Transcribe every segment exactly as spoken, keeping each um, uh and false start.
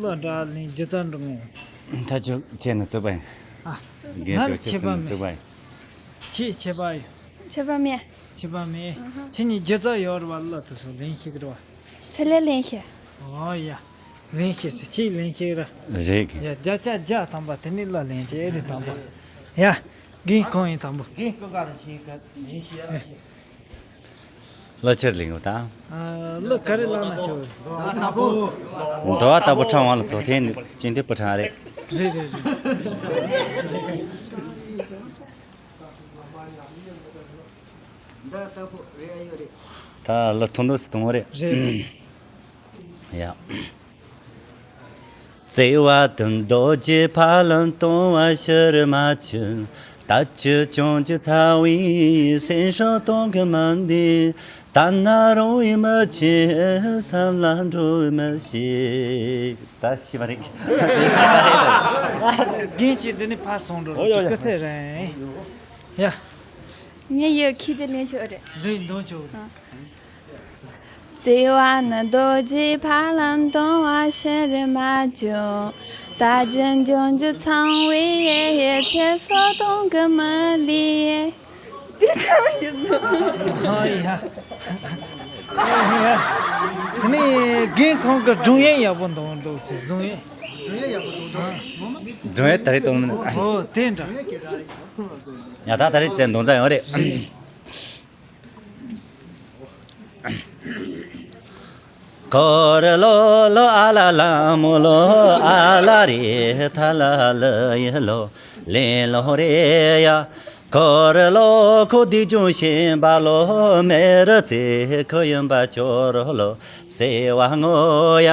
ལ་འདྲ་ལན་སྒྱུ་རྩལ་འགྲོ་ངོ་། ད་ཅོ་ཁྱེད་ནི་བཙུགས་པ་ཡིན། ཨ། རྒན་ང་ཅོ་ཁྱེད་ཁྱེད་སུ་ནི་བཙུགས་པ་ཡིན། ཁྱེད་ཁྱད་པར་ཡོད། ཁྱད་པར་མེད། ཁྱད་པར་མེད། ཨ་ཧ། ཁྱེད་གཉིས་སྒྱུ་རྩལ་ཡོད་རེད་བ། ལ་དུ་སོ་ལན་ཞིག་རེད་བ། ཚེ་ལས་ལན་ཞིག་ཨོ་ཡ། ལན་ཞིག་སི་ཁྱེད་ལན་ཞིག་ར། རེད་གི། ཡ་བརྒྱ་ཆ་བརྒྱ་ཐམ་པ་དེ་ནི་ལ་ལན་ཅེ་རེད་ཐམ་པ། ཡ། རྒན་ཁོང་ཡིན་ཐམ་པ། རྒན་ཀུན་དགའ་རང་བཞིན་གི་ལན་ཞིག་ཡ་ལ་ཞིག་ལོ་ཆེར་ལིང་དང་། ལོ་ག་རེ་ལབ་ན་ཆོག་འགྲོ་བ་ལྟ་བུ་ཕྲེང་བ་ལ་ཚོགས་ཐེངས་ནི་ཅི་འདི་བུ་ཕྲེང་རེད། རེད་རེད་རེད། ད་ལོ་ཐུང་དུ་སི་ཐུང་རེད། རེད། ཡ། བརྩེ་བ་དང་རྡོ་རྗེ་ཕ་ལམ་སྟོང་བ་ཕྱིར་མ་ཆུད། ད་ཅི་བྱུང་ཅི་ཚ་བའི་སེམས་སྲོག་གཏོང་གི་མ་འདི། ད་ན་རུང་བའི་མི་ཆེ་བསམ་ལ་འགྲོ་བའི་མི་ཞིག་ད་ཤི་བ་རེད། རྒན་གྱིས་འདི་ནི་ཕར་སོང་འགྲོ་ཨོ་ཡོ་ཡོ། སྐུ་ཚེ་རིང་། ཡ། ངས་ཡོད་ཁྱི་དེ་ལེན་ཆོག་རེད། རེད་འདོན་ཆོག་ཨ། བརྩེ་བ་ནི་རྡོ་རྗེ་ཕ་ལམ་སྟོང་བ་ཕྱིར་མ་བྱུང་། ད་ཅི་འབྱུང་འགྱུར་ཚང་བའི་ཡེ་ཡེ་ཚེ་སྲོག་གཏོང་གི་མི་ལུས། དེ་ལྟ་བུ་ཡིན་ནོ། ཨ་ཡ། དེ་ནས་རྒན་ཁོང་གི་སྒྲུང་ཡིན་ཡག་པོ་འདུག་འདུག་ཟེར་བཟུང་ཡིན། སྒྲུང་ཡིན་ད་རེས་གཏོང་ནི། ཨོ་དེ་འདྲ། ཡ་ད་ད་རེས་བཙན་འདོན་ཙམ་ཡོད་རེད། འཁོར་ལོ་ལོ་ཨ་ལ་ལ་མོ་ལོ་ཨ་ལ་རེ་ཐ་ལ་ལ་ཡེ་ལོ་ལེ་ལོ་རེ་ཡ། འཁོར་ལོ་ཁོ་དུས་ཀྱང་ཤེས་པ་ལོ་མེ་རུ་ཚེ་ཁོ་ཡིན་པ་ཅོ་རོ་ལོ་སེ་བ་ངོ་ཡ།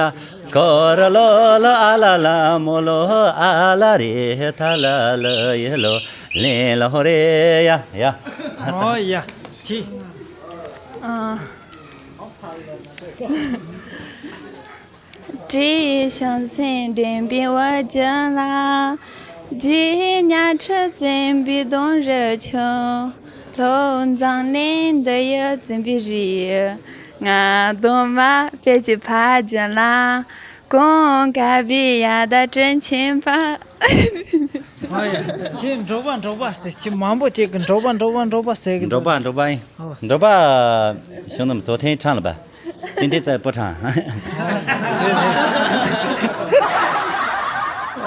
འཁོར་ལོ་ལོ་ཨ་ལ་ལ་མོ་ལོ་ཨ་ལ་རེ་ཐ་ལ་ལ་ཡེ་ལོ་ལེ་ལོ་རེ་ཡ་ཡ། ཨོ་ཡ། ཁྱི། ཨ། བཀྲེས་ཤིང་སེམས་ལྡན་པའི་བུ་རྒྱུད་ལ། རྗེ་གཉའ་ཁྲི་བཙན་པོའི་གདུང་རུ་ཆུང་། ལྷོ་འཛམ་གླིང་འདི་ཡི་བཙན་པོའི་རིགས། ང་གདོང་མ་དཔལ་གྱི་ཕ་རྒྱུད་ལ། གང་དགའ་བའི་ཡ་ད་དྲིན་ཆེན་པ། ཨ་ཡ། ཁྱེད་འབྲོག་པ་འབྲོག་པ་ཟེར་ཁྱེད་མང་པོ་ཅིག་གི་འབྲོག་པ་འབྲོག་པ་འབྲོག་པ་ཟེར་གི་འབྲོག་པ་འདུག་འབྲོག་པ་ཡིན། ཨོ། འབྲོག་པ་ཞུ་ནམ་ཚོ་ཐེངས་ཁྲང་ལ་པ། ཅི་འདི་རྩ་པོ་ཁྲང་།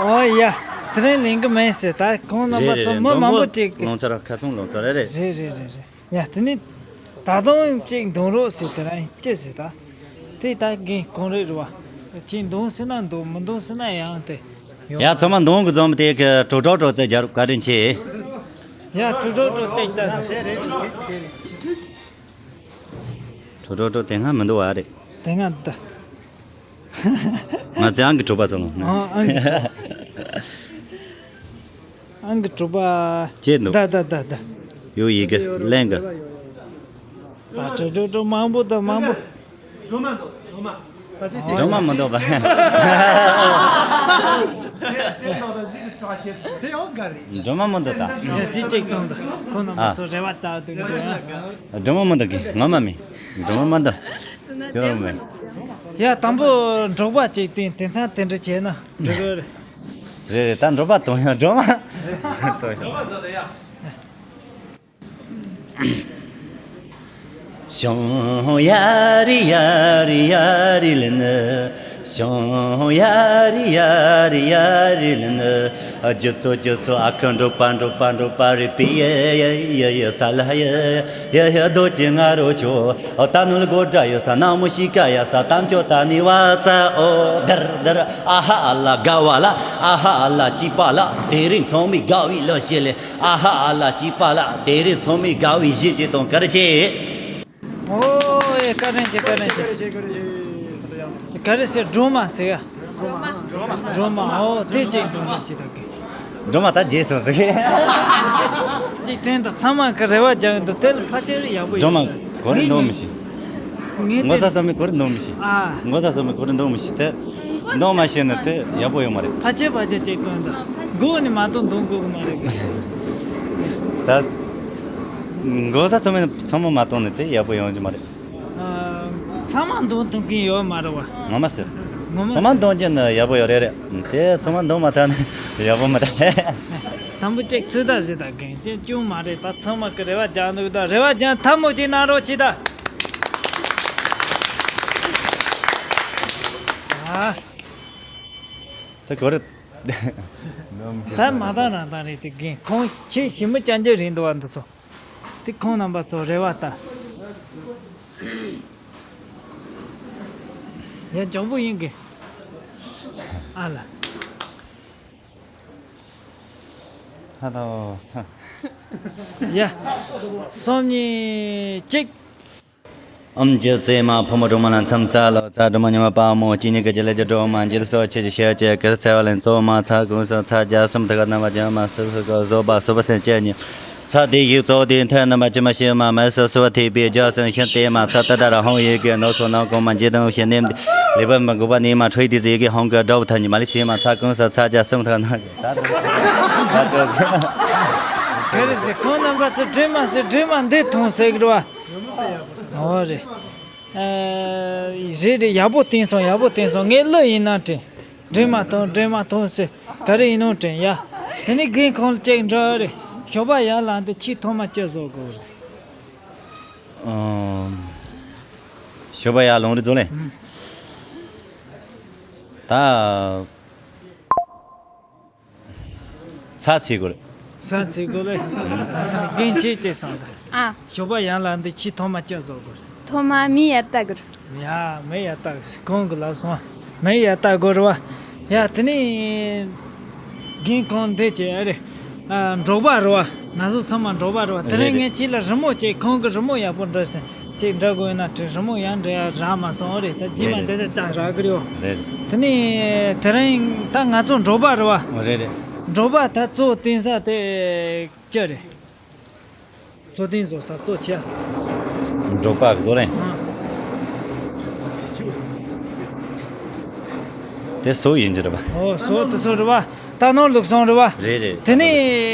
ཨོ་ཡ། དེ་རིང་ལེན་གི་མེད་ཟེར་ད་ཁོང་རྣམ་པ་རེད་ཚོ་རེད། མི་མང་པོ་ཅིག་གི་ལོང་ཚོ་ར་ཁ་ཚོང་ལོང་ཚོ་རེད་རེད། རེད་རེད་རེད་རེད། ཡ་དེ་ནི་ད་དུང་ཅིག་འདོན་རོགས་ཟེར་དེ་རང་ཅི་ཟེར་ད། དེ་ད་རྒན་གང་རེད་རེད་བ། ཅིག་འདོན་ཟེར་ན་འདོན་མི་འདོན་ཟེར་ན་ཡང་དེ། ཡ་ཚང་མ་འདོན་གི་འཛོམས་དེ་གི་གྲོ་གྲོ་གྲོ་ཙེ་རྒྱ་རུ་བཀའ་དྲིན་ཆེ། ཡ་གྲོ་གྲོ་གྲོ་ཙེ་ད་ཟེར། གྲོ་གྲོ་གྲོ་དེ་སྔ་མི་འདུག་བ་རེད། དེ་སྔ་ད། ང་ཚེ་ཨང་གི་གྲོ་པ་ཚོ་ལ། ཨང་ཨང་གི་གྲོ་པ། ཅེས་འདུག་ད་ད་ད་ད། ཡོ་ཡི་གེ་ལེན་གི། ད་ཅོ་ཅོ་ཅོ་མང་པོ་ད་མང་པོ། སྒྲོལ་མ་མི་འདུག་པ། སྒྲོལ་མ་མི་འདུག་ད། ཡ་ཅི་ཅིག་གཏོང་ད། ཁོ་རྣམ་པ་ཚོ་རེ་བ་ལྟ་དུས་འདུག་ཡ། སྒྲོལ་མ་མི་འདུག་གི་ངོ་མ་མི། སྒྲོལ་མ་མི་འདུག་ཅོ་རུ་མེད། ཡ་དང་པོ་འབྲོག་པ་ཅིག་བསྟན་དེང་སང་དེ་འདྲ་བྱས་ན་འགྲིག་གི་རེད། རེད་རེད། ད་འབྲོག་པ་གཏོང་ཡ་འབྲོག་མ་གཏོང་ཡ། ཞང་ཡ་རི་ཡ་རི་ཡ་རི་ལི་ནི། ཞང་ཡ་རི་ཡ་རི་ཡ་རི་ལི་ནི། རྒྱུ་ཚོ་རྒྱུ་ཚོ་ཨ་ཁུ་འབྲོག་པ་འབྲོག་པ་འབྲོག་པ་རི་པི་ཡེ་ཡེ་ཡེ་ཡེ་ཚ་ལ་ཡེ་ཡེ་ཡེ་རྡོ་ཅི་ང་རོ་ཆོ། ཨོ་ད་ནུ་ལ་གོ་དྲ་ཡོ་ས་ན་མོ་ཤི་ཀ་ཡ་ས་ཏམ་ཅོ་ད་ནི་བ་ཙ་ཨོ་དར་དར་ཨ་ཧ་ཨ་ལ་དགའ་བ་ལ་ཨ་ཧ་ཨ་ལ་ཅི་པ་ལ་དེ་རིང་ཚང་མི་དགའ་བའི་ལོ་ཤེ་ལེ། ཨ་ཧ་ཨ་ལ་ཅི་པ་ལ་དེ་རིང་ཚང་མི་དགའ་བའི་གཞི་ཞིག་དང་ག་རེ་ཆེ། ཨོ་ཡེ་བཀའ་དྲིན་ཆེ་བཀའ་དྲིན་ཆེ། ག་རེ་ཟེར་སྒྲོལ་མ་ཟེར་ཡ། སྒྲོལ་མ་ཨོ་དེ་ཅིག་འདོན་ལེན་ཅི་ད་གི། སྒྲོལ་མ་ད་རྗེས་སུ་ཟེར་གི། ཅིག་དེ་འདི་ཚང་མ་གི་རེ་བ་རྒྱག་གི་འདུག་དེ་ལ་ཕལ་ཆེར་ཡག་པོ་ཡོད་སྒྲོལ་མ་གོ་རེ་འདོན་མི་ཤེས། ངས་ངོ་ཚ་ཚང་མས་གོ་རེ་འདོན་མི་ཤེས། ཨ་ངོ་ཚ་ཚང་མས་གོ་རེ་འདོན་མི་ཤེས་དེ། འདོན་མ་ཤེས་ན་དེ་ཡག་པོ་ཡོད་མ་རེད། ཕལ་ཆེར་ཕལ་ཆེར་ཅིག་འདོན་ད། མགོ་ནས་མ་གཏོགས་འདོན་དགོས་གི་མ་རེད་གི། ད། མགོ་ས་ཚང་མ་ཚང་མ་མ་གཏོང་ནས་དེ་ཡག་པོ་ཡོང་རྒྱུ་མ་རེད། ཨ། ཚང་མ་འདོན་ཐུབ་མཁན་ཡོད་མ་རེད་བ། ངོ་མ་ཟེར། ངོ་མ། ཚང་མ་འདོན་རྒྱུ་ནི་ཡག་པོ་ཡོད་རེད་རེད། དེ་ཚང་མ་འདོན་མ་ཐུབ་ན་ཡག་པོ་མ་རེད། དང་པོ་གཅིག་ཚོད་ལྟ་ཟེར་ད་རྒན་ཅན་ཅུང་མ་རེད། ད་ཚང་མ་གི་རེ་བ་རྒྱག་འདུག་ད་རེ་བ་རྒྱག་ཐབས་མོ་གཅིག་གནང་རོགས་གྱིས་ད། ཨ། དེ་གོ་རེད། ད་མ་ད་རང་ད་རེད་དེ་རྒན་ཁོང་ཁྱེད་ཞི་མི་ཅན་གྱི་རིང་འདུག་བ་འདི་ཚོ། དེ་ཁོང་རྣམ་པ་ཚོ་རེ་བ་ལྟར། ཡ་འཇོག་པོ་ཡིན་གི། ཨ་ལ། ཧ་ལོ། ཡ། སོམ་ཉི་གཅིག་ཨོཾ་རྒྱལ་སྲས་མ་ཕོ་མོ་སྒྲོལ་མ་ལ་མཚམས་སྩལ་ལོ། ཚ་སྒྲོལ་མ་ཉི་མ་དཔའ་མོ་སྤྱི་གཉིས་ཀྱི་རྒྱུད་ལས་ཀྱི་སྒྲོལ་མ་འཇིགས་སོགས་ཆོས་ཀྱི་ཞལ་བཅས་གེ་སར་འཚལ་བ་ལས་གཙོ་མ་ཚ་ཀུན་སོགས་ཚ་བརྒྱ་གསུམ་དུ་ག་རྣམ་པ་ཅན་མ་སོ་སོ་གི་བཟོད་པ་སོ་པ་སེམས་བསྐྱེད་ཉིད། ཚ་དེ་ཡིག་གཙོ་དེ་མཐའ་རྣམ་པ་ཅི་མ་ཤེས་མ་མེད་སོ་སོ་ཐེག་པའི་རྒྱ་སེམས་ཤིན་ཏེ་མ་ཚ་ཏི་ཏ་ར་ཧོང་ཡི་གེ་ནོ་ཚོ་ནང་གོང་མ་འཇིག་དང་ཞི་གནས་ལེགས་པར་མི་འགུག་པ་ནི་མ་འཕྲོ་ཡི་དེ་ཟེར་གི་ཧོང་གི་དགྲ་བོ་ཐ་ཉི་མ་ལི་ཤེས་མ་ཚ་ཀུན་སོགས་ཚ་བརྒྱ་གསུམ་དུ་ག་རྣམ་པ་ཅན། ད་དེ་རེད་ཟེར་ཁོང་རྣམ་པ་ཚོ་སྒྲོལ་མ་ཟེར་སྒྲོལ་མ་འདི་མཐོང་ཟེར་གི་རེད་བ། ཨོ་རེད། ཨ། རེད་རེད། ཡག་པོ་བསྟན་སོང་། ཡག་པོ་བསྟན་སོང་། ངས་གླུ་ཡིན་ན་དྲན། སྒྲོལ་མ་ཐོང་སྒྲོལ་མ་ཐོང་ཟེར་ག་རེ་ཡིན་ནོ་དྲན་ཡ། དེ་ནས་རྒན་ཁོང་ལ་ཅིག་འདྲི་རེད། ཞོགས་པ་ཡར་ལངས་དུས་ཆེས་ཐོག་མ་ཅི་བཟོ་དགོས་རེད། ཨོ། ཞོགས་པ་ཡར་ལངས་རེད་བཟོ་ལེ། ཨུམ། ད། ཚྭ་ཚིག་དགོས་རེད། ཚྭ་ཚིག་དགོས་རེད། ཨ་སང་རྒན་ཁྱེད་ཅེས་སང་ད། ཨ། ཞོགས་པ་ཡར་ལངས་དུས་ཆེས་ཐོག་མ་ཅི་བཟོ་དགོས་རེད། ཐོག་མ་མེ་ཡར་བཏབ་དགོས་རེད། ཡ་མེ་ཡར་བཏབ་གོང་གི་ལབ་སོང་། མེ་ཡར་བཏབ་དགོས་རེད་བ། ཡ་དེ་ནས་རྒན་ཁོང་འདི་བྱས་ཨ་རེད། ཨ་འབྲོག་པ་རེད་བ། ང་ཚོ་ཚང་མ་འབྲོག་པ་རེད་བ། དེ་རིང་རེད་རེད། ངས་ཁྱེད་ལ་རི་མོ་བྱས། ཁོང་གི་རི་མོ་ཡག་པོ་འབྲི་ཟེར། ཅིག་འདྲ་དགོས་ན་དྲི་རི་མོ་ཡང་འདྲ་ཡ་རག་མ་སོང་། ཨོ་རེད། ད་རྗེས་མ་རེད་འདི་རེད། ནས་ཅག་རག་གི་རེད་ཡོ། རེད། དེ་ནས་དེ་རིང་ད་ང་ཚོ་འབྲོག་པ་རེད་བ། རེད་རེད། འབྲོག་པ་ད་གཙོ་བོ་བསྟན་ས་དེ་ཅི་རེད། འཚོ་རྟེན་བཟོ་ས་གཙོ་ཆེ། འབྲོག་པ་བཟོ་རེད། ཨ། དེ་སོ་ཡིན་གྱི་རེད་པ། ཨོ་སོ་དེ་ཚོ་རེད་བ། ད་ནོར་ལུག་སོང་རེད་བ། རེད་རེད། དེ་ནས་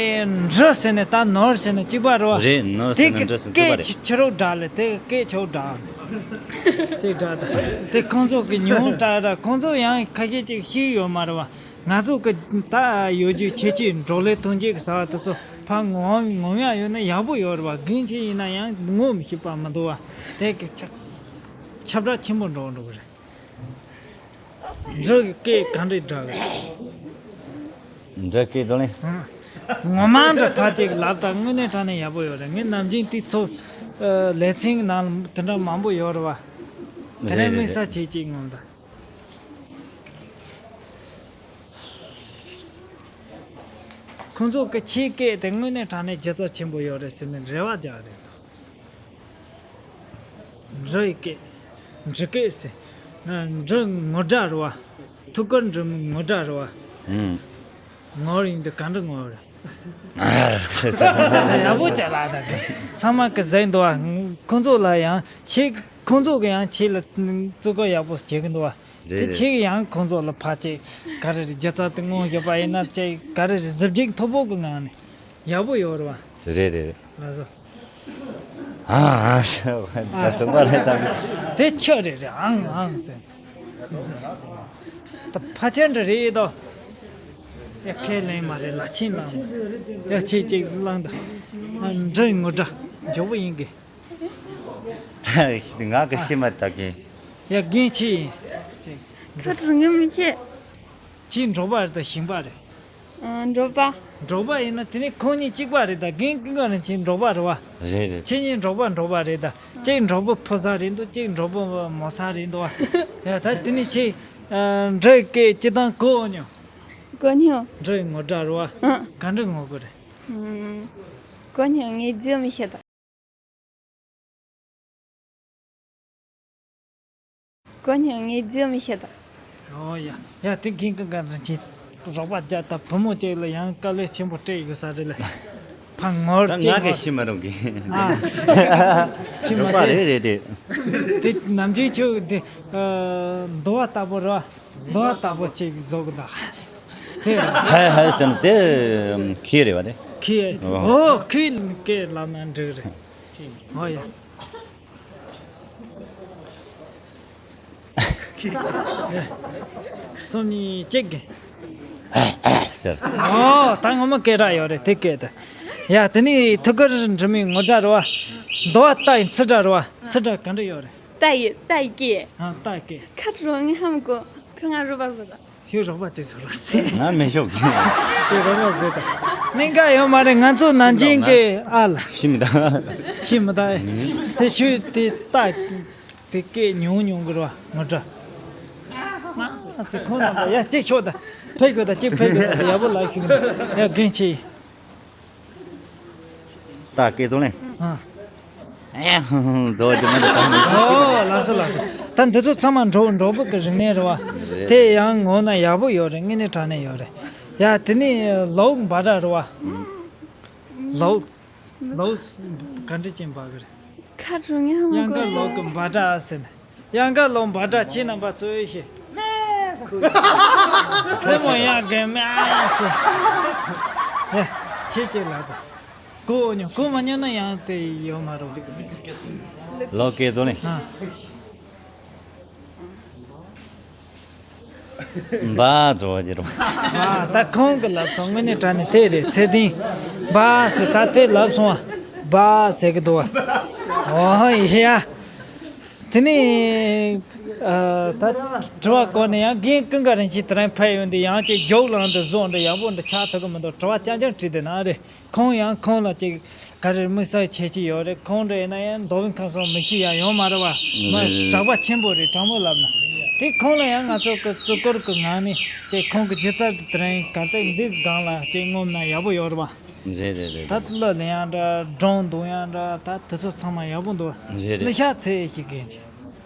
འབྲི་ཟེར་ནས་ད་ནོར་ཟེར་ནས་གཅིག་པ་རེད་བ། རེད། ནོར་ཟེར་ནས་འབྲི་ཟེར་གཅིག་པ་རེད། དེ་སྐད་ཆ་རོགས་འདྲ་ལེ། དེ་སྐད་ཆ་འདྲ། དེ་འདྲ་ད། དེ་ཁོང་ཚོ་གི་ཉུང་འདྲ་འདྲ། ཁོང་ཚོ་ཡང་ཁ་ཤས་ཅིག་ཤེས་ཡོད་མ་རེད་བ། ང་ཚོ་གི་ད་ཡོད་རྒྱུ་ཁྱད་ཆོས་འབྲོག་ལས་ཐོན་སྐྱེད་ཀྱི་ཟ་བ་དེ་ཚོ་ཕར་ངོམ་ངོམ་ཡག་ཡོད་ན་ཡག་པོ་ཡོད་རེད་བ། རྒན་ཁྱེད་ཡིན་ན་ཡང་ངོ་མི་ཤེས་པ་མི་འདུག་བ། དེ་གི་ཁྱབ་ཁྱབ་བསྒྲགས་ཆེན་པོ་འགྲོ་འགྲོ་གི་རེད། འབྲི་གི་སྐད་ག་འདྲས་འདྲ་གི། འབྲི་སྐད་དོ་ལེ། ཨང་། ངོ་མ་འདྲ་ཕར་ཅིག་ལབ་ད་དངོས་གནས་དྲང་གནས་ཡག་པོ་ཡོད་རེད། ངས་ནམ་རྒྱུན་དུས་ཚོད་ལེ་ཚན་ནང་དེ་འདྲ་མང་པོ་ཡོད་རེད་བ། དེ་རིང་དམིགས་བསལ་བྱས་ཅིག་ངོམ་ད། ཁོང་ཚོ་གི་ཁྱེད་སྐད་དེ་དངོས་གནས་དྲང་གནས་ལྗིད་ཚད་ཆེན་པོ་ཡོད་རེད་ཟེར་ནས་རེ་བ་རྒྱག་རེད། འབྲི་སྐད། འབྲི་སྐད་ཟེར། འབྲི་ངོ་སྒྲ་རེད་བ། ཐུགས་ཀར་འབྲི་ངོ་སྒྲ་རེད་བ། ཨུམ། ངོ་ཡིན་དུས་ག་འདྲ་ངོ་རེད། ཡག་པོ་བྱས་ལ་ད་གི། ཚང་མ་གི་ཟེར་འདུག་བ། ཁོང་ཚོ་ལ་ཡང་ཁྱེད། ཁོང་ཚོ་གི་ཡང་ཁྱེད་ལ་བརྩི་བཀུར་ཡག་པོ་བྱེད་གི་འདུག་བ། དེ་རེད་རེད། ཁྱེད་ཀྱིས་ཡང་ཁོང་ཚོ་ལ་ཕར་ཅིག་ག་རེ་རེད། སྒྱུ་རྩལ་དེ་སྔོན་བཞག་པ་ཡིན་ན་ཅིག་ག་རེ་རེད། གཟི་བརྗིད་མཐོ་པོ་གི་ངང་ནས་ཡག་པོ་ཡོད་རེད་བ། རེད་རེད། ལགས་སོ། ཨ་ཨ་ཟེར་བ་ད་དུང་པ་རེད་དམ། དེ་ཆོ་རེད་རེད། ཨང་ཨང་ཟེར། ད་ཕ་ཆེན་འདྲ་རེད་དོ། ཡ་ཁས་ལེན་མ་རེད། ལ་ཕྱིན་ལ། ཡ་ཁྱེད་ཅིག་བླངས་ད། འབྲི་ངོ་སྒྲ་མགྱོགས་པོ་ཡིན་གི། ང་གི་ཤི་མ་ད་གི། ཡ་རྒན་ཁྱེད་ཡིན། ཁ་དྲི་ངས་མི་ཤེས། ཁྱེད་འབྲོག་པ་རེད་ད་ཞིང་པ་རེད། ཨ། འབྲོག་པ། འབྲོག་པ་ཡིན་ན་དེ་ནས་ཁོང་གཉིས་གཅིག་པ་རེད་ད། རྒན་ཀུན་དགའ་རང་ཁྱེད་འབྲོག་པ་རེད་བ། རེད་རེད། ཁྱེད་གཉིས་འབྲོག་པ་འབྲོག་པ་རེད་ད། གཅིག་འབྲོག་པ་ཕོ་གསར་རེད་འདུག་གཅིག་འབྲོག་པ་མོ་གསར་རེད་འདུག་བ། ཡ་ད་དེ་ནས་ཁྱེད། ཨ། འབྲི་སྐད་སྤྱིར་བཏང་གོ་མྱོང་། གོ་མྱོང་། འབྲི་ངོ་སྒྲ་རེད་བ། ཨ། ག་འདྲ་ངོ་དགོས་རེད། ཨུམ། གོ་མྱོང་། ངས་བརྗོད་མི་ཤེས་ད། གོ་མྱོང་། ངས་བརྗོད་མི་ཤེས་ད། ཨོ་ཡ། ཡ་དེ་རྒན་ཀུན་དགའ་རང་ཁྱེད་རོགས་པ་རྒྱག་ད། བུ་མོ་ཅིག་ལ་ཡང་དཀའ་ལས་ཆེན་པོ་སྤྲད་ཡོད་ས་རེད་ལ། ཕ་ངོར་ད་ཅིག་ང་གི་ཤི་མ་རུང་གི། ཨ། ཤི་མ་རུང་། རེད་རེད་དེ། དེ་ནམ་རྒྱུན་ཁྱོད་དེ། ཨ། འདོ་བ་ལྟ་བུ་རེད་བ། འདོ་བ་ལྟ་བུ་ཅིག་བཟོ་གི་འདུག་དེ་རེད། ཧའི་ཧའི་ཟེར་ན་དེ་ཁི་རེད་བ་དེ། ཁི། ཨོ། ཨོ་ཁི་སྐད་ལབ་ན་འགྲིག་རེད། ཨོ་ཡ། གསུམ་གཉིས་གཅིག་གི་ཟེར། ཨོ་ད་ངོ་མ་སྐད་གྲགས་ཡོད་རེད་དེ་སྐད་དུ། ཡ་དེ་ནི་ཐུགས་ཁུར་འགྲིམ་མི་ངོ་སྒྲ་རེད་བ། འདོ་བ་ལྟ་ཡི་ཚི་སྒྲ་རེད་བ། ཚི་སྒྲ་ག་འདྲ་ཡོད་རེད། ལྟ་ཡི་ལྟ་ཡི་སྐད། ཨ་ལྟ་ཡི་སྐད། ཁ་རོ་ངའི་ཧམ་གོ། ཁོ་ང་རུ་བ་གོ་ད། ཞུ་རོགས་པ་དེ་ཚོ་རོགས་སེ། ང་མི་ཤོག་གི། ཞུ་རོགས་པ་ཟེར་ད། གནད་འགག་ཡོད་མ་རེད། ང་ཚོ་ནང་ཆེན་གི་ཨ་ལ། ཤི་མི་ད། ཤི་མི་ད་ཨེ། དེ་ཆུ་དེ་ལྟ། དེ་སྐད་ཉུང་ཉུང་གི་རོ་ངོ་འདྲ། ཨ་ཟེར་ཁོང་རྣམ་པ་ཡ་གཅིག་ཤོག་ད། ཕེབས་དགོས་ད་གཅིག་ཕེབས་དགོས་ད་ཡག་པོ་ལ་ཤུགས་ཡ་རྒན་ཆེ། ད་སྐད་བཙོང་ལེ། ཨ། ཨེ་ཧུང་ཧུང་རྡོ་རྗེ་མ་འདི་ད་མི་ཤེས། ཨོ་ལགས་སོ་ལགས་སོ། ད་འདི་ཚོ་ཚང་མ་འབྲོག་འབྲོག་པ་གི་རིག་གནས་རེད་བ། རེད། དེ་ཡང་ངོ་ན་ཡག་པོ་ཡོད་རེད། དངོས་གནས་དྲང་གནས་ཡོད་རེད། ཡ་དེ་ནི་ལོག་འབའ་སྒྲ་རེད་བ། ལོག་ལོག་ག་འདྲ་ཅན་འབའ་གི་རེད། ཁ་གྲུང་ཡང་མ་གཡང་དཀར་ལོག་གི་འབའ་སྒྲ་ཟེར་ནས། གཡང་དཀར་ལོག་འབའ་སྒྲ་ཁྱེད་རྣམ་པ་ཚོས་ཤེས། རྩེད་མོ་གཡང་དཀར་མེ་ཨ་ཟེར། ཡ་ཁྱེད་ཅིག་ལ་དང་། གོ་མྱོང་གོ་མ་མྱོང་ན་ཡང་དེ་ཡོད་མ་རེད། ལོག་སྐད་བཙོང་ལེ། ཨ། འབའ་བཟོ་བ་ཟེར་བ། ཨ་ད་ཁོང་གི་ལབ་སོང་། དངོས་གནས་དྲང་གནས་དེ་རེད། ཚེ་བརྟན་འབའ་ཟེར་ད་དེ་ལབ་སོང་བ། འབའ་ཟེར་གི་འདུག་བ། ཨོ་ཧོ་ཡ། དེ་ནས་ཨ་ད་དྲི་བ་བཀོད་ནས་ཡང་རྒན་ཀུན་དགའ་རིན་ཆེན་དེ་རིང་ཕེབས་ཡོང་དུས་ཡང་ཅིག་རྒྱུགས་ལངས་དུ་བཟོ་འདྲ་ཡག་པོ་འདྲ་ཆགས་ཐུབ་གི་མི་འདུག་དྲི་བ་རྐྱང་རྐྱང་དྲིས་བསྡད་ན་རེད། ཁོང་ཡང་ཁོང་ལ་ཅིག་ག་རེ་དམིགས་བསལ་བྱེད་ཀྱི་ཡོད་རེད། ཁོང་འདྲ་ཡིན་ན་ཡང་མདོ་དབུས་ཁམས་གསུམ་མི་ཤེས་ཡ་ཡོད་མ་རེད་བ། མ་རེད་རེད། གྲགས་པ་ཆེན་པོ་རེད། དྲང་མོ་ལབ་ན། དེ་ཁོང་ལ་ཡང་ང་ཚོ་གི་བརྩི་བཀུར་གི་ངང་ནས་ཅིག་ཁོང་གི་སྒྱུ་རྩལ་དེ་རིང་གར་སྟེགས་འདི་སྒང་ལ་ཅིག་ངོམ་ན་ཡག་པོ་ཡོད་རེད་བ། རེད་རེད་རེད། ད་གླུ་ལེན་ཡང་འདྲ་སྒྲུང་འདོན་ཡང་འདྲ་ད་དེ་ཚོ་ཚང་མ་ཡག་པོ་འདུག་རེད་རེད། གླུ་ཤགས་ཚེ་ཡི་ཞིག་གིན་ཅིག་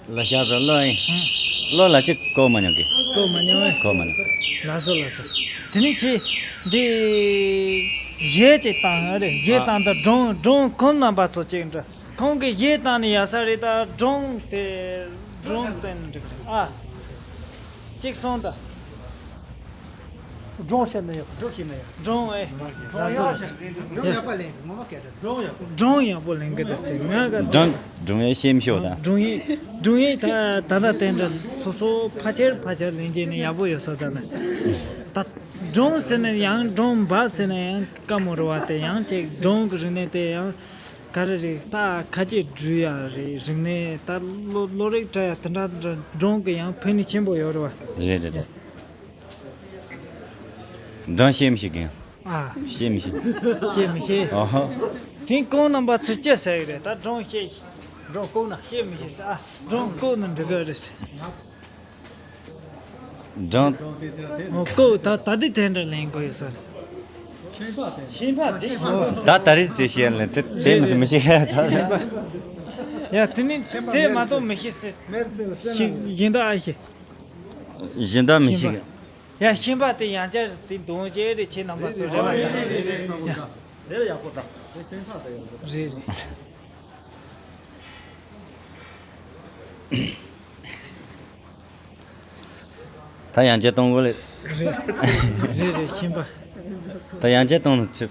གླུ་ཤགས་ཚོ་གླུ་ཡིན། གླུ་ལ་ཅིག་གོ་མ་མྱོང་གི། གོ་མ་མྱོང་བས། གོ་མ་མྱོང་། ལགས་སོ་ལགས་སོ། དེ་ནི་ཆེ། འདི། གཞས་ཅིག་བཏང་ཨ་རེད། གཞས་ཨ། བཏང་ད་སྒྲུང་སྒྲུང་ཁོང་རྣམ་པ་ཚོ་ཅིག་འདྲ། ཁོང་གི་གཞས་བཏང་ནི་ཡག་ས་རེད། ད་སྒྲུང་དེ་སྒྲུང་བཏོན་འགྲིག་རེད་ཨ། ཅིག་སོང་ད། སྒྲུང་བཤད་ན་ཡག་སྒྲུང་བཤད་ན་ཡག་སྒྲུང་ཨེ། སྒྲུང་ཡག་པ་ལེན་ངོ་མ་སྐད་སྒྲ་སྒྲུང་ཡག་པོ། སྒྲུང་ཡག་པོ་ལེན་གི་རེད་ཟེར་ང་ག་སྒྲུང་སྒྲུང་ཡག་ཤེས་མི་ཤོག་ད། སྒྲུང་ཡག་སྒྲུང་ཡག་ད་ད་ལྟ་དེ་འདྲ་སོ་སོ་ཕལ་ཆེར་ཕལ་ཆེར་ལེན་གྱི་ནི་ཡག་པོ་ཡོད་ས་ད་ན། ད་སྒྲུང་ཟེར་ན་ཡང་སྒྲུང་འབབ་ཟེར་ན་ཡང་དཀའ་མོ་རེད་བ། དེ་ཡང་ཅིག་སྒྲུང་གི་རིག་གནས་དེ་ཡང་ག་རེ་རེད། ད་ཁ་ཆེ་འགྲུལ་ཡག་རེད། རིག་གནས་ད་བློ་བློ་རིག་བཀྲ་ཡག་དེ་འདྲ་འདྲ་སྒྲུང་གི་ཡང་ཕན་ནུས་ཆེན་པོ་ཡོད་རེད་བ། རེད་རེད་རེད། སྒྲུང་ཤེས་མི་ཤེས་གི། ཨ། ཤེས་མི་ཤེས། ཤེས་མི་ཤེས། ཨོ་ཧོ། དེང་ཁོང་རྣམ་པ་ཚོས་ཅི་ཟེར་གི་རེད། ད་སྒྲུང་ཤེས། སྒྲུང་ལྐོག་ན། ཤེས་མི་ཤེས་ཟེར་ཨ། སྒྲུང་ལྐོག་ན་འགྲིག་གི་རེད་ཟེར། སྒྲུང་། ཨོ་ལྐོག་ད་ད་འདི་དེ་འདྲ་ལེན་དགོས་ཡོད་ས་རེད། ད་ད་རེས་ཙེ་ཤེས་ལེན་དེ་དེ་མི་མི་ཤེས་ད། ཡ་དེ་ནི་དེ་མ་གཏོགས་མི་ཤེས་ཟེར། ཤེས་ཡིན་ད་ཨ་ཤེས། གཞན་དག་མི་ཤེས། ཡ་ཤན་པ་དེ་ཡང་བསྐྱར་དེ་འདོན་བྱས་རེ་ཁྱེད་རྣམ་པ་ཚོ་རེ་བ་ཡོད་རེད། རེད་ཡག་པོ་དང་དེ་སྟོན་ཐག་དེ་ཡོད་རེད། རེད་རེད། ད་ཡང་བསྐྱར་གཏོང་དགོས་ལེ། རེད་རེད་རེད་ཤན་པ། ད་ཡང་བསྐྱར་གཏོང་ནི་ཆེ།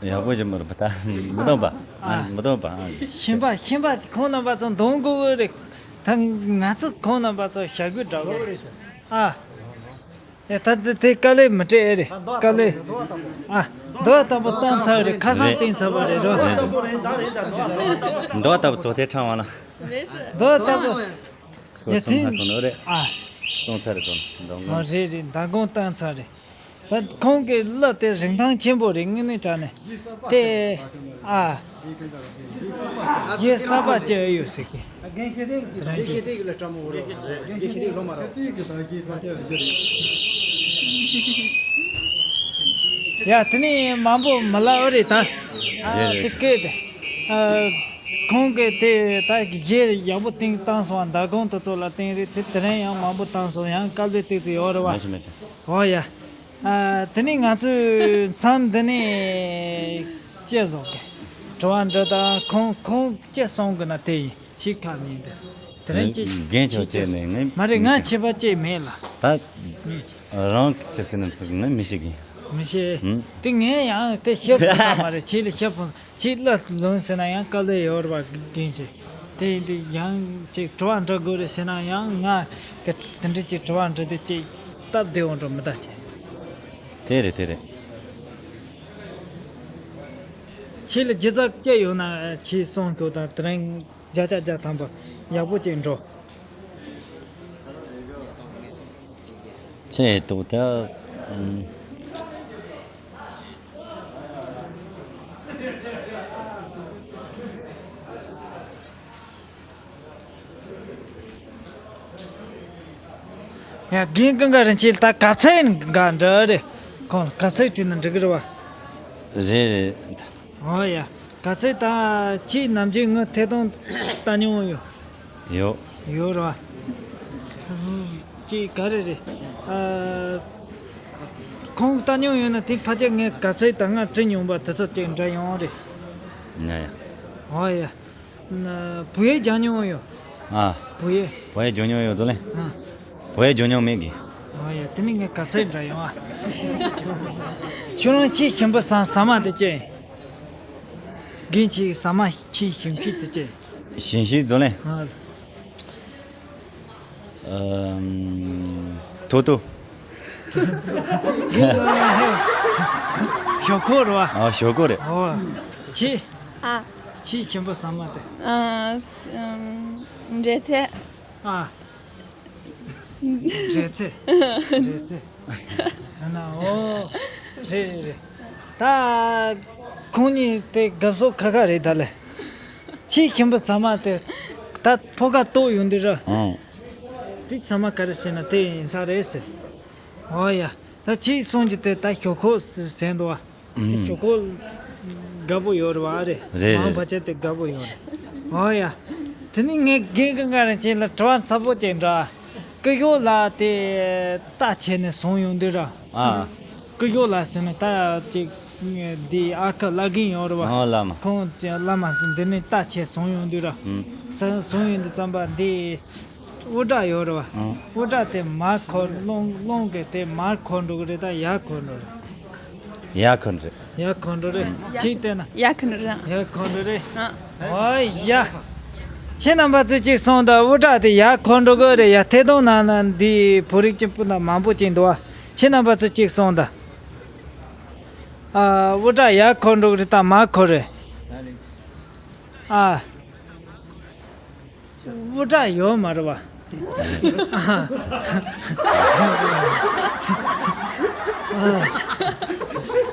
ཡག་པོ་ཞིག་མ་རེད་པ་ད། མི་གཏོང་པ། ཨ། མི་གཏོང་པ། ཨ། ཤན་པ་ཤན་པ་ཁོང་རྣམ་པ་ཚོ་འདོན་དགོས་གི་རེད། ད་ང་ཚོ་ཁོང་རྣམ་པ་ཚོ་ཞྭ་གོས་འདྲ་བོ་རེད། ཨ། ཨེ་ད་དེ་དེ་དཀའ་ལས་མི་སྤྲད་ཨེ་རེད། དཀའ་ལས། ཨ། རྡོ་ལྟ་བུ་བཏང་ཚར་རེད། ཁ་སང་བཏིང་ཚར་བ་རེད་རོ། རྡོ་ལྟ་བུ་ཚོ་དེ་ཁྲང་བ་ལ། རྡོ་ལྟ་བུ། ཡ་དེ། ཨ། གཏོང་ཚར་རེད་དོ། མདང་དགོང་། ཨ་རེད་རེད། མདང་དགོང་བཏང་ཚར་རེད། ད་ཁོང་གི་གླུ་དེ་རིན་ཐང་ཆེན་པོ་རེད། དངོས་གནས་དྲང་གནས་དེ། ཨ། ཡེ་ས་པ་ཅི་ཨེ་ཡོད་ཟེར་གི། དེ་རང་གི། ཡ་དེ་ནི་མང་པོ་མི་ལབ་ཨེ་རེད་ད། ཨ་རེད་རེད། དེ་སྐད་དེ། ཨ། ཁོང་གིས་དེ་ད་གཞས་ཡག་པོ་བཏིང་བཏང་སོང་། མདང་དགོང་དེ་ཚོ་ལ་བཏིང་རེད། དེ་དེ་རིང་ཡང་མང་པོ་བཏང་སོང་། ཡང་དཀའ་ལས་ཏོག་ཙམ་ཡོད་རེད་བ། མ་བྱེད་མ་བྱེད། འོ་ཡ། ཨ། དེ་ནི་ང་ཚོའི་མཚམས་འདི་ནས་བཅད་བཟོ་གི། དྲི་བ་འདྲི་དང་ཁོང་ཁོང་བཅད་སོང་གི་ན་དེ་ཡིན། ཁྱི་ཁ་མིན་དེ། དེ་རིང་ཅི་རྒན་ཁྱོད་ཅི་བཅད་ནས་ངས་མ་རེད། ང་ཁྱི་པ་བཅད་མེད་ལ། ད་རང་ཁྱི་སེ་ནམ་སུ་ངས་མི་ཤེས་གི། མི་ཤེས། ཧུམ། དེ་ངས་ཡང་དེ་ཤེས་ཕོད་ས་མ་རེད། ཁྱི་ལ་ཤེས་ཕོད། ཁྱི་ལ་ལོན་ཟེར་ན་ཡང་དཀའ་ལས་ཡོད་རེད་བ། རྒན་ཁྱི། དེ་ཡིན་དུས་ཡང་ཅིག་དྲི་བ་འདྲི་དགོས་རེད་ཟེར་ན་ཡང་ང་གི་དེ་འདྲ་ཅིག་དྲི་བ་འདྲི་དུས་ཅིག་སྟབས་བདེ་བོ་འགྲོ་མི་ད་ཅིག་དེ་རེད་དེ་རེད། ཁྱེད་ལ་སྒྱུ་རྩལ་སྐྱེ་ཡོད་ན་ཁྱེད་གསུང་ཁྱོད་དང་དེ་རིང་བརྒྱ་ཆ་བརྒྱ་ཐམ་པ་ཡག་པོ་ཅིག་འགྲོ། ཆེ་ཏོག་ཏག་ཡ། རྒན་ཀུན་དགའ་རིན་ཆེན་ད་ག་ཚད་འགའ་འདྲ་རེད། ཁོང་ལ་ག་ཚད་བྲིས་ན་འགྲིག་གི་རེད་བ། རེད་རེད། ཨོ་ཡ། ག་ཚད་ད་ཁྱེད་ནམ་རྒྱུན་ངའི་ཐད་གཏོང་ལྟ་མྱོང་ཡོད། ཡོད། ཡོད་རེད་བ། ཅིག་ག་རེ་རེད། ཨ། ཁོང་ལྟ་མྱོང་ཡོད་ན་དེ་ཕལ་ཆེར་ངས་ག་ཚད་ད་སྔ་བྲིས་མྱོང་པ་དེ་ཚོ་ཅིག་འདྲ་ཡོང་རེད། ཡ་ཡ། ཨོ་ཡ། ན་བུ་ཡས་སྦྱང་མྱོང་ཡོད། ཨ། བུ་ཡས། བུ་ཡས་སྦྱོང་མྱོང་ཡོད་ཚོ་ལེ། ཨ། བུ་ཡས་སྦྱོང་མྱོང་མེད་གི། ཨོ་ཡ། དེ་ནི་ངས་ག་ཚད་འདྲ་ཡོང་ཨ། ཁྱོད་རང་ཁྱི་ཞིམ་པོ་ཟ་ཟ་མ་དེ་ཅན། རྒན་ཁྱི་ཟ་མ་ཁྱི་ཞིམ་ཁྱི་དེ་ཅན། ཞིམ་ཞིམ་ཚོ་ལེ། ཨ། ཨམ། ཐོ་ཐོ། ཞོག་ཁོག་རེད་བ། ཨ། ཞོག་ཁོག་རེད། ཨོ། ཁྱི། ཨ། ཁྱི་ཞིམ་པོ་ཟ་མ་དེ། ཨ། ཨམ། འབྲས་ཚལ། ཨ། འབྲས་ཚལ། འབྲས་ཚལ། ཟེར་ན་ཨོ། རེད་རེད་རེད། ད། ཁོང་གཉིས་དེ་དགའ་བསུ་ཁ་ཁ་རེད་ད་ལེ། ཁྱི་ཞིམ་པོ་ཟ་མ་དེ། ད་ཕོ་ཁ་ལྟོགས་ཡོང་དུས་ར། ཨང་། དེ་ཚང་མ་ག་རེ་ཟེར་ན་དེ་ཡིན་ས་རེད་ཟེར། ཨོ་ཡ། ད་ཁྱི་གསུམ་གྱི་དེ་ད་ཞོག་ཁོག་ཟེར་འདུག་བ། ཨུམ། ཞོག་ཁོག་དགའ་པོ་ཡོད་རེད་བ་རེད། རེད་མང་རེད། བ་ཆ་དེ་དགའ་པོ་ཡོད་རེད། ཨོ་ཡ། དེ་ནི་ངས་རྒན་ཀུན་དགའ་རིན་ཆེན་ལ་དྲི་བ་ཚ་པོ་ཅིག་འདྲ། སྐུ་ཞབས་ལགས་དེ་རྟ་བྱས་ནས་བཟུང་ཡོང་དུས་ར། ཨ། སྐུ་ཞབས་ལགས་ཟེར་ན་ད་ཅིག་འདི་ཨ་ཁུ་བླ་རྒན་ཡོད་རེད་བ། ཨ། བླ་མ། ཁོང་ཅིག་བླ་མ་ཟེར་འདི་ནས་རྟ་བྱས་བཟུང་ཡོང་དུས་ར། ཨུམ། ས་བཟུང་ཡོང་དུས་ཙམ་པ་འདི། དབུ་སྐྲ་ཡོད་རེད་བ། ཨང་། དབུ་སྐྲ་དེ་མར་འཁོར་རླུང་རླུང་གིས་དེ་མར་འཁོར་འགྲོ་གི་རེད་ད་ཡར་འཁོར་འགྲོ་རེད། ཡར་འཁོར་རེད། ཡར་འཁོར་འགྲོ་རེད། ཡ། ཁྱེད་བལྟས་ན། ཡར་འཁོར་འགྲོ་རེད། ཡར་འཁོར་འགྲོ་རེད། ཨ། ཨོ་ཡ། ཁྱེད་རྣམ་པ་ཚོས་གཅིག་གསུངས་དང་དབུ་སྐྲ་དེ་ཡར་འཁོར་འགྲོ་གི་རེད་ཡ། ཐད་གཏོང་ནང་ན་འདི་བོད་རིགས་ཀྱི་སྤུན་ཟླ་མང་པོ་ཅིག་འདུག་བ། ཁྱེད་རྣམ་པ་ཚོས་གཅིག་གསུངས་དང་། ཨ། དབུ་སྐྲ་ཡར་འཁོར་འགྲོ་གི་རེད་ད་མར་འཁོར་རེད། ཨ། དབུ་སྐྲ་ཡོད་མ་རེད་བ།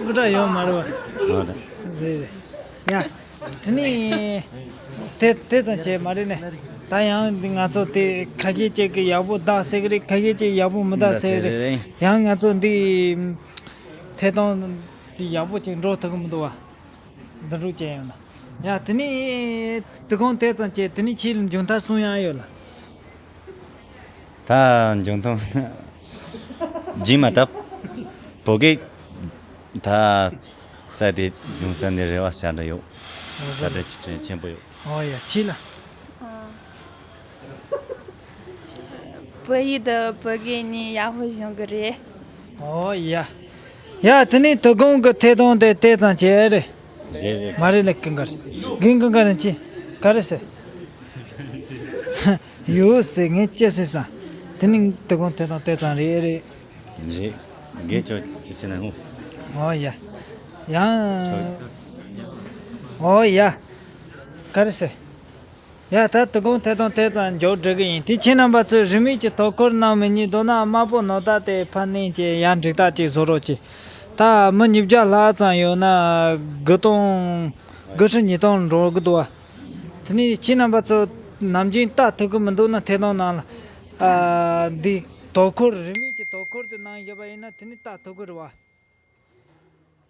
དབུ་སྐྲ་ཡོད་མ་རེད་བ། ཨ། རེད་རེད། ཡ། དེ་ནི། དེ་དེ་ཙམ་བྱས་མ་རེད་ནས། ད་ཡང་འདི་ང་ཚོ་དེ་ཁ་ཤས་ཅིག་གིས་ཡག་པོ་བཏགས་ཟེར་གི་རེད། ཁ་ཤས་ཅིག་ཡག་པོ་མི་བཏགས་ཟེར་གི་རེད། ཡང་ང་ཚོ་འདི། ཐད་གཏོང་འདི་ཡག་པོ་ཅིག་འགྲོ་ཐུབ་གི་མི་འདུག་བ། འདི་འདྲ་བྱས་ཡོང་ན། ཡ་དེ་ནི། དུ་ཁུང་དེ་ཙམ་བྱས་དེ་ནི་ཕྱིའི་མཇུག་མཐར་གསུང་ཡག་ཡོད་ལ། ད་མཇུག་མཐར། རྗེས་མ་ད། བོད་སྐད། ད། ས་དེ་སྦྱོང་ས་ནས་རེ་བ་ཞེ་དྲག་ཡོད། ཞེ་དྲག་ཅིག་དྲན་ཆེན་པོ་ཡོད། ཨོ་ཡ་ཕྱིས་ལ། ཨ། བོད་ཡིག་དང་བོད་སྐད་གཉིས་ཡག་པོ་སྦྱོང་གི་རེད། ཨོ་ཡ། ཡ་དེ་ནི་དོ་དགོང་གི་ཐད་གཏོང་དེ་དེ་ཙམ་བྱས་རེད། རེད་རེད། མ་རེད་ལ་ཀུན་དགའ་རེད། རྒན་ཀུན་དགའ་རིན་ཆེན། ག་རེ་ཟེར། ཡོད་ཟེར་ངས་ཅི་ཟེར་སང་། དེ་ནི་དོ་དགོང་ཐད་གཏོང་དེ་ཙམ་རེད་རེད། རེད། རྒན་ཁྱོད་ཅི་ཟེར་ན་ཧུ། ཨོ་ཡ། ཡང་། ཨོ་ཡ། ག་རེ་ཟེར། ཡ་ད་དོ་དགོང་ཐད་གཏོང་དེ་ཙམ་མཇུག་སྒྲིལ་གི་ཡིན། དེ་ཁྱེད་རྣམ་པ་ཚོས་རིན་མེད་ཀྱི་དོ་ཁུར་གནང་མི་ཉིད་འདུག་ན་དམར་པོ་ནོར་རྟགས་དེ་ཕར་མནན་བྱས་ཡར་འགྲིག་རྟགས་ཅིག་བཟོ་རོགས་གྱིས། ད་མི་ཉིས་བརྒྱ་ལྷག་ཙམ་ཡོད་ན་དགུ་སྟོང་། དགུ་ཁྲི་ཉིས་སྟོང་འགྲོ་གི་འདུག་བ། དེ་ནས་ཁྱེད་རྣམ་པ་ཚོ་ནམ་རྒྱུན་ལྟ་ཐུབ་ཀྱི་མི་འདུག་ན་ཐད་གཏོང་ནང་ལ། ཨ། འདི་དོ་ཁུར་རིན་མེད་ཀྱི་དོ་ཁུར་དེ་གནང་བཞག་པ་ཡིན་ན་དེ་ནི་ལྟ་ཐུབ་ཀྱི་རེད་བ།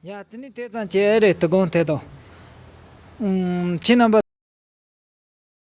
ཡ་དེ་ནི་དེ་ཙམ་བྱས་རེད་དོ་དགོང་ཐད་གཏོང་། ཨུམ། ཁྱེད་རྣམ་པ།